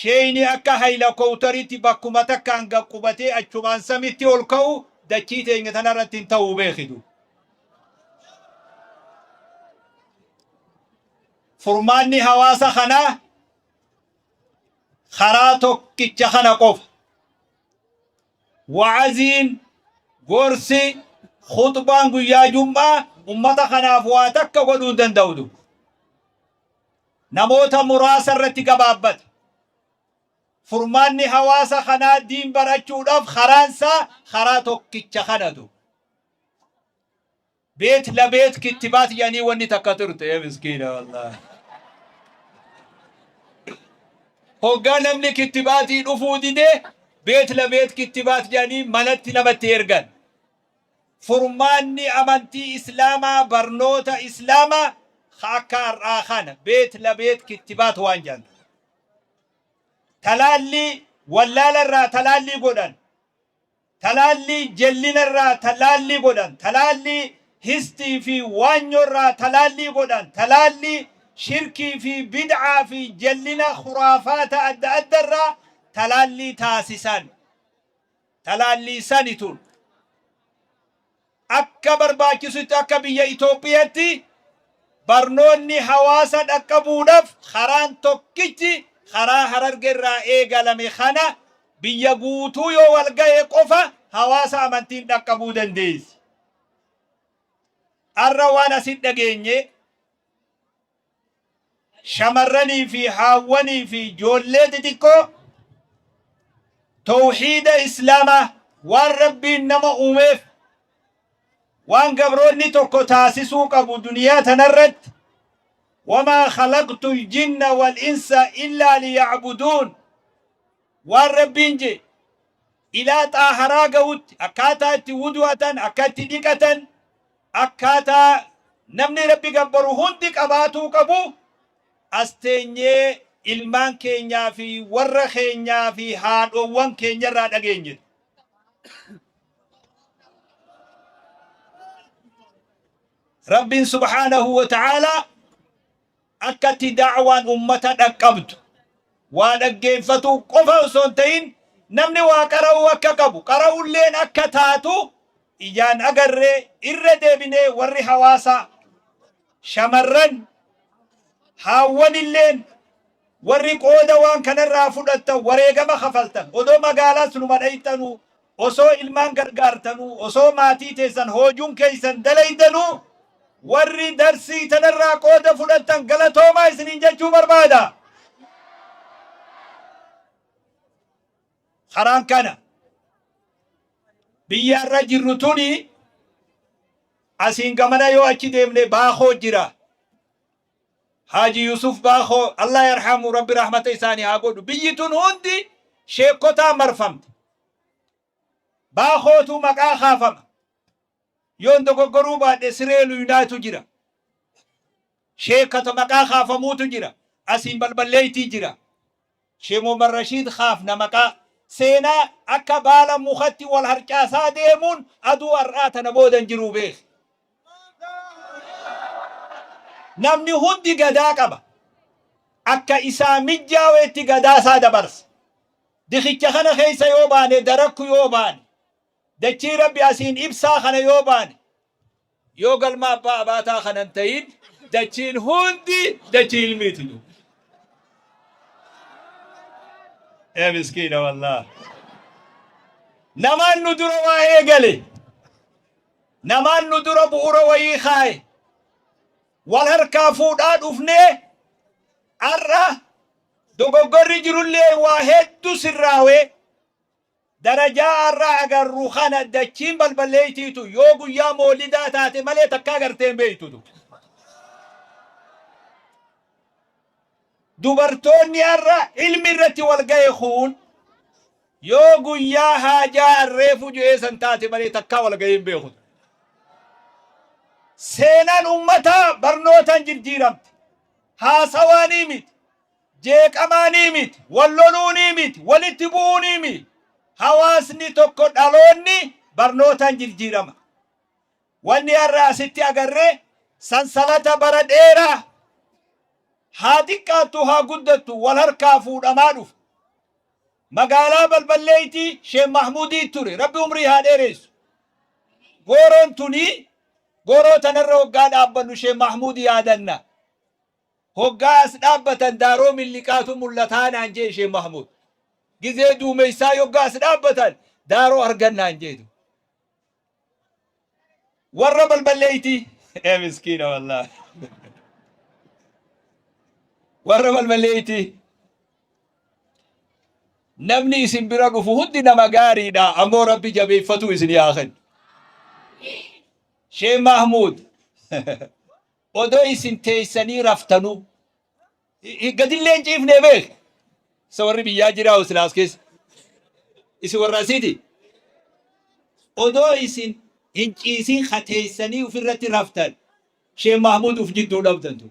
Sheeyni akka hayla kowtaritti bakkuma takkaan gad qubatee achumaan samitti ol ka'u dachii teenya tanarratti hin ta'uu beekidu. Furmaanni hawaasa kanaa karaa tokkicha kana qofa. Wa'aziin, gorsi, khuxbaan guyyaa jum'aa ummata kanaaf waa takka godhuu hin danda'u. Namoota muraasa irratti gabaabbata. Furmaanni hawaasa kanaa diin barachuudhaaf karaan isaa karaa tokkicha kanatu. Beet labeet kittibaat jedhanii wanni takka turte ee miskiina wallaahi. Hoggaa namni kittibaatii dhufuu dide beet labeet kittibaat jedhanii manatti namatti ergan. Furmaanni amantii Islaamaa barnoota Islaamaa ka akka har'aa kana beet labeet kittibaat waan jedhan. Talaallii wallaala irraa talaallii godhan. Talaallii jellina irraa talaallii godhan, talaallii histii fi waanyoo irraa talaallii godhan, talaallii shirkii fi bid'aa fi jellina khuraafaata adda adda irraa talaallii taasisan. Talaallii sani tun. Akka barbaachisutti akka biyya Itoophiyatti barnoonni hawaasa dhaqqabuudhaf karaan tokkichi karaa Hararge irraa eegalame kana biyya guutuu yoo wal gahe qofa hawaasa amantiin dhaqqabuu dandeessi. Arra waan asit dhageenye shamarranii fi haawwanii fi ijoollee xixiqqoo tawhiida islaamaa waan Rabbiin nama uumeef waan gabroonni tokko taasisuu qabu duniyaa tanarratti wamaa khalaqtu ljinna wal insa illaa liyacbuduun waan Rabbiin jee ilaa xaaharaa ga'utti akkaataa itti wudu'atan akka itti dhiqatan Akkaataa namni Rabbi gabbaru hundi qabaatuu qabu as teenyee ilmaan keenyaa fi warra keenyaa fi haadhoowwan keenya irraa dhageenye. Rabbiin subhaanahu wa ta'aalaa Akka itti da'waan ummata dhaqqabdu, waa dhaggeeffatuu qofa osoo hin ta'in namni waa qara'uu akka qabu, qara'ulleen akka taatu ijaan agarree irra deebinee warri hawaasaa, shamarran, haawwanilleen warri qooda waan kanarraa fudhattan wareegama kafaltan odoo magaalaas numa dhayxanuu osoo ilmaan gargaartanuu osoo maatii teessan hoojuun keessan dalaydanuu warri darsii tanarraa qooda fudhattan galatoomaa isiniin jechuu barbaada. Karaan kana biyya irra jirru tuni asiin gamana yoo achi deemne baakoo jira. Haaji Yusuf Baakoo Allah yarhamu Rabbi rahmata isaanii haa godhu. Biyyi tun hundi sheekotaa marfamte. Baakootu maqaa kaafama. Yoon dogoggoruu baadhe siree luynaatu jira. Sheekata maqaa kaafamuutu jira. Asiin balballeeytii jira. Sheek Muhammad Rashiid kaafna maqaa. Seenaa akka baala mukatti wal harcaasaa deemuun aduu har'aa tana booda hin jiruu beeki. Namni hundi gadaa qaba. Akka isaa mijjaaweetti gadaa isaa dabarsa. Dikicha kana keessa yoo baane darakku yoo baane Dachii Rabbi asiin ibsaa kana yoo baane yoo galma abbaa abaataa kana hin ta'in dachiin hundi dachii ilmiiti du. Ee miskiina wallah. Namaan nu dura waa eegale. Namaan nu dura bu'uura wayii kaaye. Wal harkaa fuudhaa dhufnee har'a dogoggorri jirullee waa hedduu sirraawee Darajaa arra agarru kana dachiin balballeeytiitu yoo guyyaa moolidaa taate malee takkaa gartee hin beeytutu. Dubartoonni arra ilmi irratti wal gahe kuun yoo guyyaa haajaa arreefu je'ee san taate malee takkaa wal gahee hin beekutu. Seenaan ummataa barnootaan jijjiiramte. Haasawaanii miti. Jeeqamaanii miti, wal loluunii miti, walitti bu'uunii miti. Hawaasni tokko dhaloonni barnootaan jirjiirama. Wanni har'a asitti agarre sansalata bara dheeraa haa xiqqaattu haa guddattu wal harkaa fuudhamaa dhufe. Magaalaa Balballeeyti Sheekh Mahmuudii ture. Rabbi umrii haa dheeressu. Gooroon tuni gooroo tanarra hoggaa dhaabbannu Sheekh Mahmuud yaadanna. Hoggaa as dhaabbatan daaroo milliqaatu mul'ataa naan jee Sheekh Mahmuud. Gizee duumeysaa yoggaa as dhaabbatan daaroo argan naan jeetu. Warra Balballeeyti. Ee miskiina wallaahi. Warra Balballeeyti. Namni isin bira dhufu hundi nama gaariidha ammoo Rabbi jabeeffatuu isin haa kennu. Sheekh Mahmuud odoo isin teessanii raftanuu gadillee hin ciifnee beek. Isa warri biyyaa jiraa silaas keessa. Isin warra asiiti. Odoo isin hin ciisin ka teessanii ofirratti raftan Sheekh Mahmuud uf jidduu dhabdantu.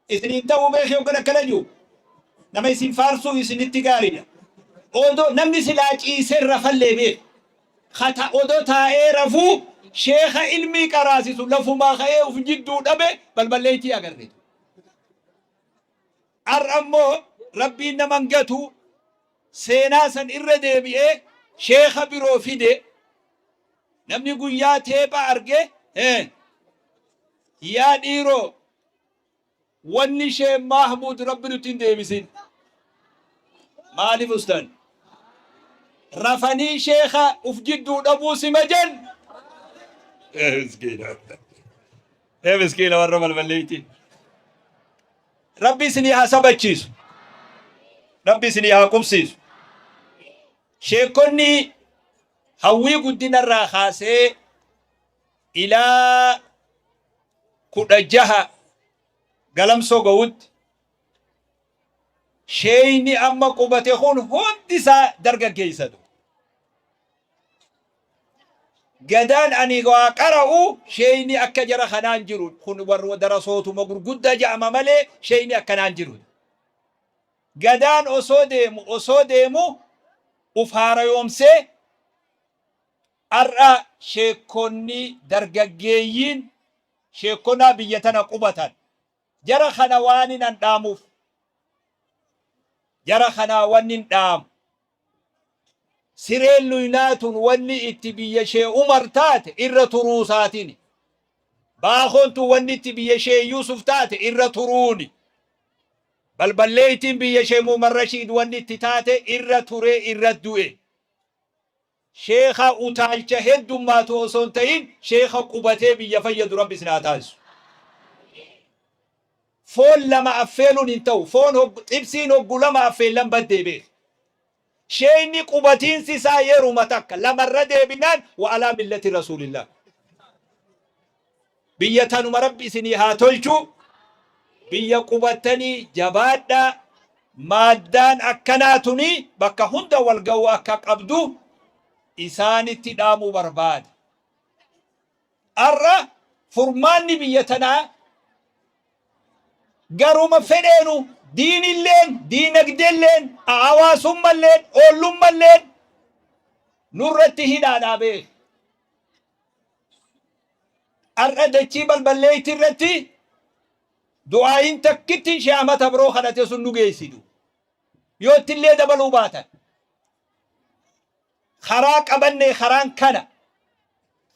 Isiniin ta'uu beekee hoggan akkana jiru. Nama isin faarsuu isinitti gaariidha. Odoo namni silaa ciisee rafallee beeku. Kata odoo taa'ee rafuu sheekha ilmii qaraasisu lafumaa ka'ee uf jidduu dhabe balballeeytii agarre. Har'a immoo Rabbiin nama hin gatu seenaa san irra deebi'ee sheekha biroo fide. Namni guyyaa teepha arge yaa dhiiroo wanni Sheekh Mahmud Rabbi nutti hin deebisin. Maaliif ustan? Rafanii sheekha uf jidduu dhabuu sima jen. Ee miskiina. Ee miskiina warra balballeeyti. Rabbi isinii haa sabachiisu. Rabbi isinii haa qubsiisu. Sheekonni hawwii guddinarraa kaasee ilaa 16 Galamsoo ga'utti sheeyni amma qubate kun hundi isaa dargaggeessatu. Gadaan ani waa qara'u sheeyni akka jara kanaan jiru kun warra darasootuma gurguddaa ja'ama malee sheeyni akkanaan jiru. Gadaan osoo deemu osoo deemu uf haarayoomsee Har'a sheekkonni dargaggeeyyiin sheekkonaa biyya tana qubatan jara kana waanin an dhaamuuf jara kanaa wannin dhaamu sireen luynaa tun wanni itti biyya shee Umar taate irra turuusaatini. Baakoon tun wanni itti biyya shee Yuusuf taate irra turuuni. Balballeeytiin biyya shee Muumar Rashiid wanni itti taate irra turee irra du'e. Sheekha utaalcha heddummaatu osoo hin tahin sheekha qubatee biyya fayyadu Rabbi isin haa taasisu. Foon lama affeeluun hin ta'u. Foon xibsiin hoggu lama affeellan baddee beeki. Sheeyni qubatiinsi isaa yeruma takka lamarra deebinaan wa alaa millati rasuulillah. Biyya tanuma Rabbi isinii haa tolchu. Biyya qubattanii jabaadhaa. Maaddaan akkanaa tuni bakka hunda wal ga'uu akka qabdu isaanitti dhaamuu barbaada. Har'a furmaanni biyya tanaa garuma fedheenu diinilleen, diinagdelleen, hawaasummalleen, oollummalleen nurratti hidhaadhaa beeki. Har'a dachii balballeeyti irratti du'aayin takkittiin shee amata biroo kadhate sun nu geessitu. Yoo ittillee dabaluu baatan. Karaa qabanne karaan kana.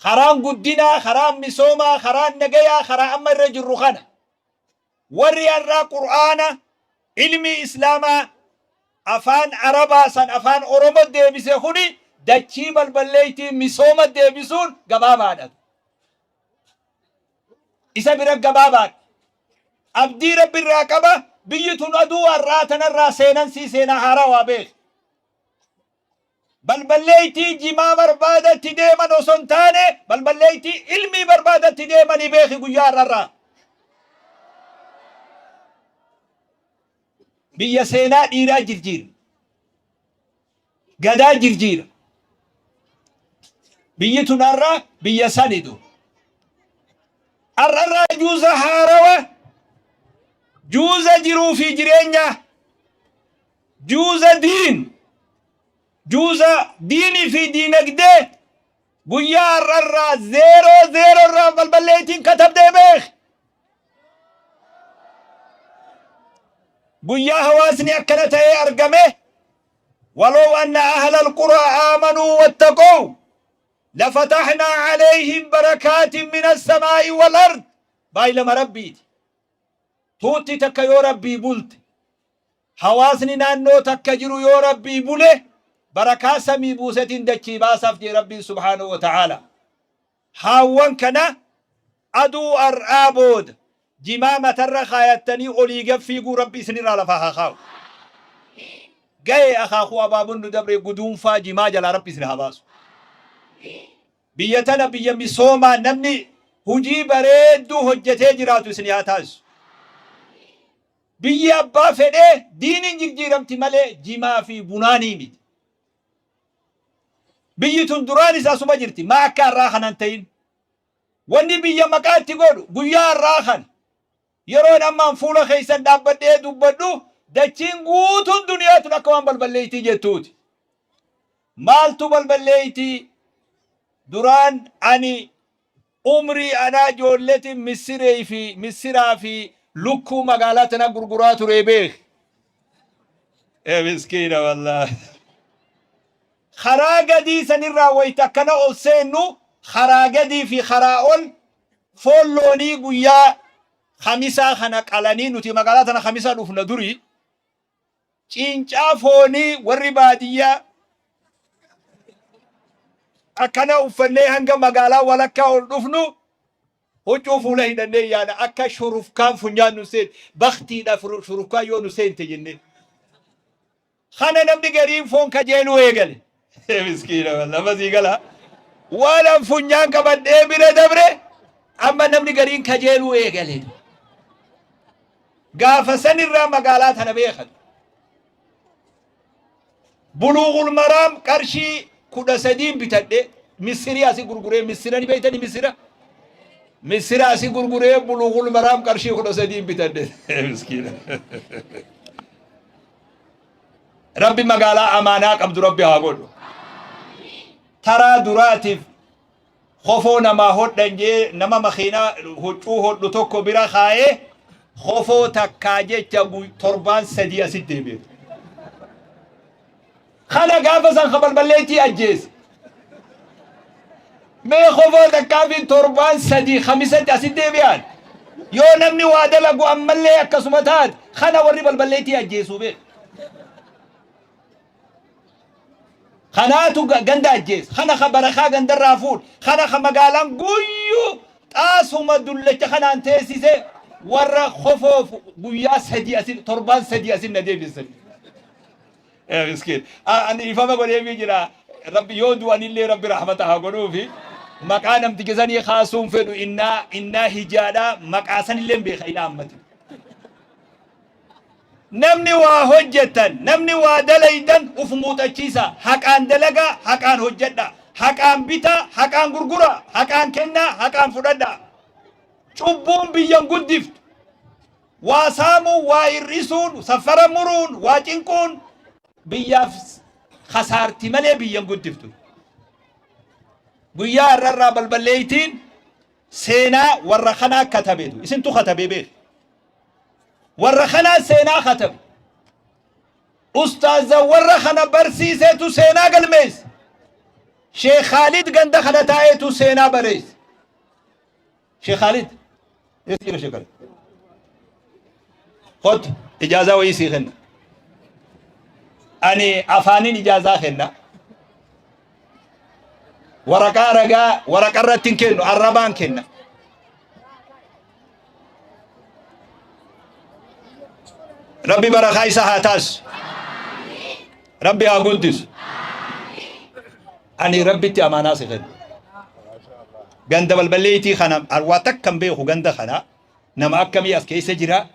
Karaan guddinaa, karaan misoomaa, karaan nagayaa, karaa amma irra jirru kana. Warri har'aa Qur'aana, ilmii Islaamaa afaan Arabaa san afaan Oromo deebise kuni dachii balballeeytii misooma deebisuun gabaabaadha. Isa bira gabaabaadha. Abdii Rabbi irraa qaba biyyi tun aduu har'aa tanarraa seenan sii seenaa haarawaa beeki. Balballeeytii jimaa barbaadatti deeman osoo hin taane balballeeytii ilmii barbaadatti deemanii beeki guyyaa har'arraa. Biyya seenaa dhiiraa jirjiira. Gadaa jirjiira. Biyyi tun har'a biyya sanitu. Har'arraa juuza haarawa juuza jiruu fi jireenyaa Juuza diin, juuza diinii fi diinagdee guyyaa har'arraa zeeroo zeeroo irraa balballeeytiin katabdee beeki. Guyyaa hawaasni akkana ta'ee argame, walaw anna ahlal quraa aamanuu wattaqow lafatahnaa alayhim barakaatin minas samaa'i wal ard. Baay'ilama Rabbiiti. Tuutti takka yoo Rabbii bulte, hawaasni naannoo takka jiru yoo Rabbii bule, barakaa samii buusetiin dachii baasaaf jee Rabbiin subhaanahu wa ta'aala. Haawwan kana aduu ar'aa booda jimaa matarra kaayattanii olii gad fiiguu Rabbi isinirraa lafaa haa kaa'u. Ga'ee akaakuu abaabon nu dabre guduunfaa jimaa jalaa Rabbi isin haa baasu. Biyya tana biyya misoomaa namni hujii bareedduu hojjetee jiraatu isin haa taasisu. Biyyi abbaa fedhee diiniin jirjiiramti malee jimaa fi bunaanii miti. Biyyi tun duraanis asuma jirti. Maa akka har'aa kana hin ta'in. Wanni biyya maqaa itti godhu guyyaa har'aa kana. Yeroon ammaan fuula keessan dhaabbadhee dubbadhu dachiin guutuun duniyaa tun akka waan balballeeytii jettuuti. Maaltu balballeeytii? Duraan ani umrii anaa ijoolletiin missiree fi missiraa fi lukkuu magaalaa tana gurguraa ture beek. Ee miskiina wallaahi. Karaa gadii sanirraa wayita akkana ol seennu karaa gadii fi karaa ol foon loonii guyyaa kamisaa kana qalanii, nuti magaalaa tana kamisa dhufna durii, ciincaa foonii warri baadiyyaa akkana uffannee hanga magaalaa walakkaa ol dhufnu huccuu fuula hidhannee yaana, akka shurufkaan funyaan nu seente, baktiidha shurufkaan yoo nu seente jennee. Kana namni gariin foon kajeeluu eegale. Miskiina wallah sii gala. Waan an funyaan qabadhee bira dabre amma namni gariin kajeeluu eegale. Gaafa sanirraa magaalaa tana beekan. Buluuqul Maraam qarshii 13n bitadhe, missirii asii gurguree, missira ni beektani, missira. Missira asii gurguree Buluuqul Maraam qarshii 13n bitadhe. Miskiina. Rabbi magaalaa amaanaa qabdu Rabbi haa godhu. Taraa duraatiif kofoo namaa hodhan jee nama makiinaa huccuu hodhu tokko bira kaayee kofoo takkaa jecha torbaan 3 asitti deebi'e. Kana gaafa san kabalballeettii ajjeese. Mee kofoo takkaa fi torbaan 3 kamisatti asitti deebi'an. Yoo namni waa dalagu ammallee akkasuma taate, kana warri balballeettii ajjeesuu beeku. Kanaatu ganda ajjeesa. Kana ka barakaa gandarraa fuudhe. Kana ka magaalaan guyyuu xaasuma dullacha kanaan teessise, warra kofoof guyyaa 3 asin, torbaan 3 asin na deebisan. Miskiin. Ani ifama godheefii jira. Rabbi yoo du'anillee Rabbi rahmata haa godhuufi. Maqaa namticha sanii kaasuun fedhu, innaa hijaadha, maqaa sanillee hin beeka ilaa ammati. Namni waa hojjettan, namni waa dalaydan uf muuxachiisa. Haqaan dalagaa, haqaan hojjedha. Haqaan bitaa, haqaan gurguraa, haqaan kennaa, haqaan fudhadha. Cubbuun biyyan guddiftu. Waa saamuun, waa hir'isuun, safara muruun, waa cinquun biyyaaf kasaarti malee biyyan guddiftu. Guyyaa har'arraa balballeeytiin seenaa warra kanaa katabeetu. Isintu katabee beeku. Warra kanaa seenaa katabe. Ustaaza warra kana barsiiseetu seenaa galmeesse. Sheekh Khaalid ganda kana taa'eetu seenaa bareesse. Sheekh Khaalid. Eessa jira Sheekh Khaalid? Kottu ijaazaa wayii sii kenna. Ani afaaniin ijaazaa kenna. Waraqaa ragaa waraqa irratti hin kennu, arrabaan kenna. Rabbi barakaa isa haa taasisu. Rabbi haa guddisu. Ani Rabbitti amaanaa si kenna. Ganda balballeetii kana waa takka hin beeku, ganda kana nama akkamii as keessa jira.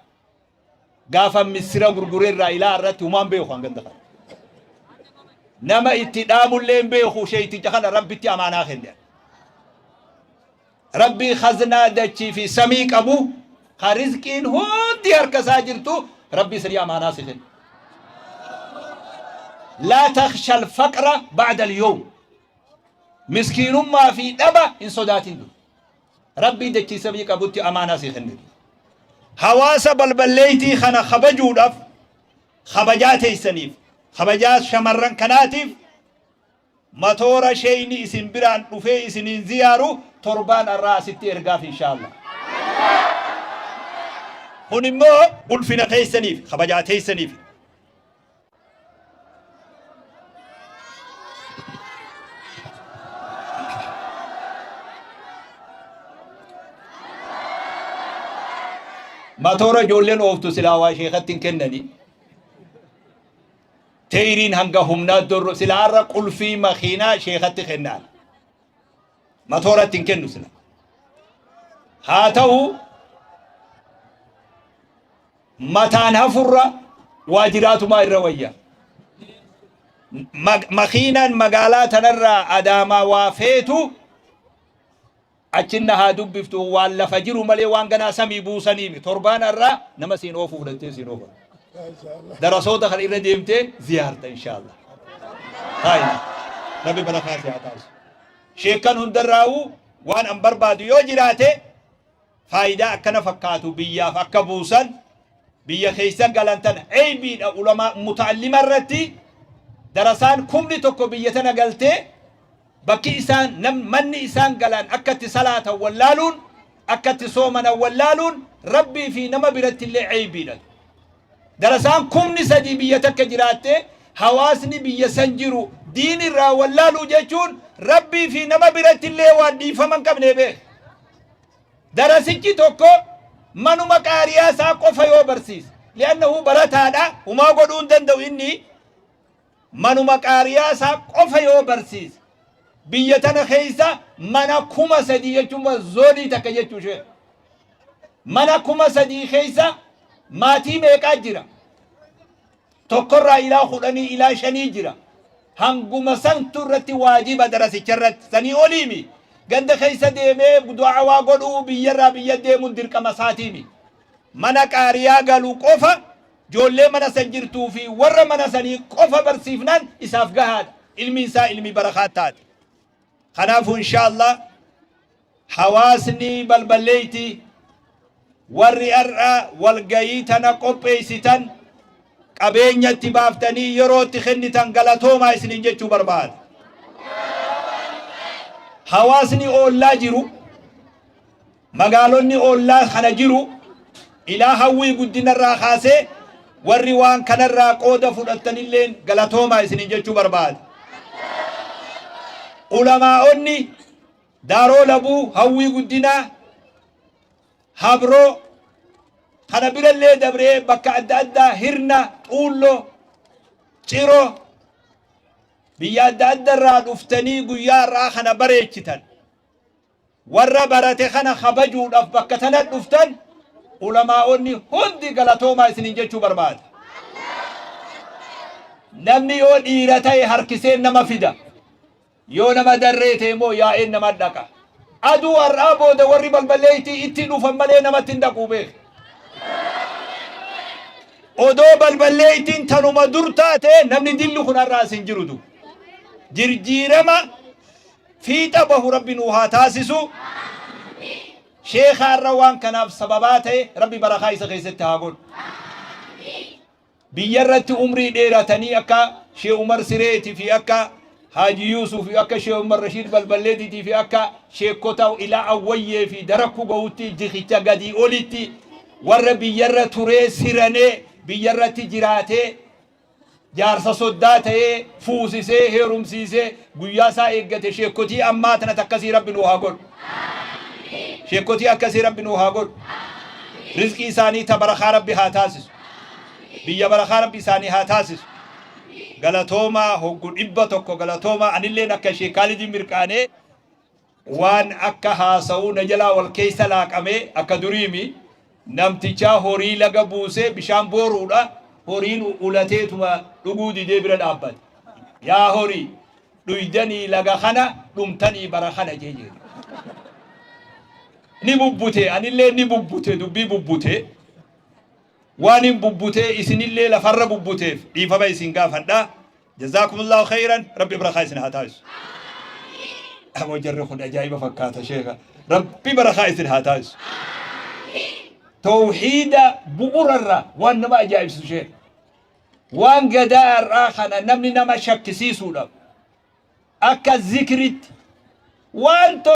Gaafa missira gurguree irraa ilaa irratti humaan beeku an ganda kana. Nama itti dhaamullee hin beeku, sheeyticha kana Rabbitti amaanaa kenne. Rabbii khaznaa dachii fi samii qabu, ka rizqiin hundi harka isaa jirtu, Rabbii sanii amaanaa si kenne. Laa takhsha al-faqra ba'da al-yawm. Miskiinummaa fi dhaba hin sodaatin dur. Rabbii dachii samii qabutti amaanaa si kenne. Hawaasa balballeeytii kana kabajuudhaaf Kabajaa teessaniif, kabajaa shamarran kanaatiif matoora sheeyni isin biraan dhufee isiniin ziyaaru torbaan arraa asitti ergaaf inshaallah. Kun immoo ulfina keessaniif, kabajaa teessaniif. Matoora ijoolleen ooftu silaa waa sheekatti hin kennani. Teeyriin hanga humnaa dorro silaa har'a qulfii makiinaa sheekatti kennaan. Matooratti hin kennu sila. Haa ta'u Mataan hafurra waa jiraatumaa irra wayya. Makiinaan magaalaa tanarraa Adaamaa waa feetu achin na haa dubbiftu waan lafa jiru malee waan ganaa samii buusaniimi. Torbaan har'aa nama siin oofuu fudhattee siin oofa. Darasoota kan irra deemtee ziyaarta inshaallah. Taa'ina. Rabbi barakaa si haa taasisu. Sheekkan hundarraa'uu waan an barbaadu yoo jiraate faayidaa akkana fakkaatu biyyaaf akka buusan biyya keessa galan tana eybiidha ulamaa muta'allima irratti darasaan kumni tokko biyya tana galtee bakki isaan nam manni isaan galan akka itti salaatan wallaaluun akka itti soomanan wallaaluun rabbii fi nama biratti illee eybiidha. Darasaan kumni sadii biyya takka jiraattee hawaasni biyya san jiru diin irraa wallaaluu jechuun rabbii fi nama biratti illee waan dhiifama hin qabne beek. Darasichi tokko manuma qaariyaa isaa qofa yoo barsiise li'annahu barataadha humaa godhuu hin danda'u inni manuma qaariyaa isaa qofa yoo barsiise biyya tana keessa mana 3000 jechuun zoonii takka jechuu ishee mana 3000 keessa maatii meeqaa jira tokkorraa ilaa kudhanii ilaa shanii jira. Hanguma santu irratti waajiba darasicha irratti. Sanii oliimi. Ganda keessa deemee du'aawaa godhuu biyyarraa biyya deemuun dirqama isaatiimi. Mana qaariyaa galu qofa ijoollee mana san jirtuu fi warra mana sanii qofa barsiifnaan isaaf gahaadha. Ilmi isaa ilmi barakaa taate. Kanaafuu inshaallah Hawaasni Balballeeyti warri har'a walgayii tana qopheeysitan qabeenya itti baaftanii yeroo itti kennitan galatoomaa isiniin jechuu barbaada. Hawaasni oollaa jiru, magaalonni oollaa kana jiru ilaa hawwii guddinarraa kaasee warri waan kanarraa qooda fudhattanilleen galatoomaa isiniin jechuu barbaada. Ulamaa'onni Daaroo Labuu, Hawwii Guddinaa, Habroo, kana birallee dabree bakka adda addaa Hirna, Xuulloo, Ciroo, biyya adda adda irraa dhuftanii guyyaa har'aa kana bareechitan. Warra barate kana kabajuudhaaf bakka tana dhuftan ulamaa'onni hundi galatoomaa isiniin jechuu barbaada. Namni yoo dhiira ta'e harkisee nama fida. Yoo nama darree ta'e immoo yaa'een nama dhaqa. Aduu har'aa booda warri balballeeytii itti dhufan malee namatti hin dhaquu beeki. Odoo balballeeytiin tanuma dur taate namni dilli kun har'aa as hin jiru du. Jirjiirama fiixa bahu Rabbi nuu haa taasisu. Sheekha har'a waan kanaaf sababaa ta'e Rabbi barakaa isa keessatti haa godhu. Biyya irratti umrii dheeratanii akka Sheh Umar Sireeti fi akka Haaji Yuusuf fi akka Sheh Umar Rashiid Balballeetiitii fi akka sheekkota ilaa Awwayyee fi Darakku gahutti jikicha gadii olitti warra biyyarra turee siranee biyyarratti jiraatee jaarsa soddaa ta'ee fuusisee heerumsiisee guyyaa isaa eeggate sheekkotii ammaa tana takkasii Rabbi nuu haa godhu. Sheekkotii akkasii Rabbi nuu haa godhu. Rizqii isaanii ta barakaa Rabbi haa taasisu. Biyya barakaa Rabbi isaanii haa taasisu. Galatoomaa hoggu 100 galatoomaa anilleen akka Sheek Kaalidii mirqaanee waan akka haasa'uu na jalaa wal keessa laaqamee akka duriimi namtichaa horii laga buusee bishaan booruudha horiin ulateetuma dhuguu didee bira dhaabbate. Yaa horii dhuydanii laga kana dhumtanii bara kana jee jedhe. Ni bubbute anillee ni bubbute dubbii bubbute. Waanin bubbutee isinillee lafarra bubbuteef dhiifama isin gaafadha. Jazaakumullahu khayran. Rabbi barakaa isin haa taasisu. Aboo jarri kun ajaa'iba fakkaata sheeka. Rabbi barakaa isin haa taasisu. Tawhiida bu'urarra waan nama ajaa'ibsisu sheeka. Waan gadaa har'aa kana namni nama shakkisiisuudhaaf akka zikritti waan.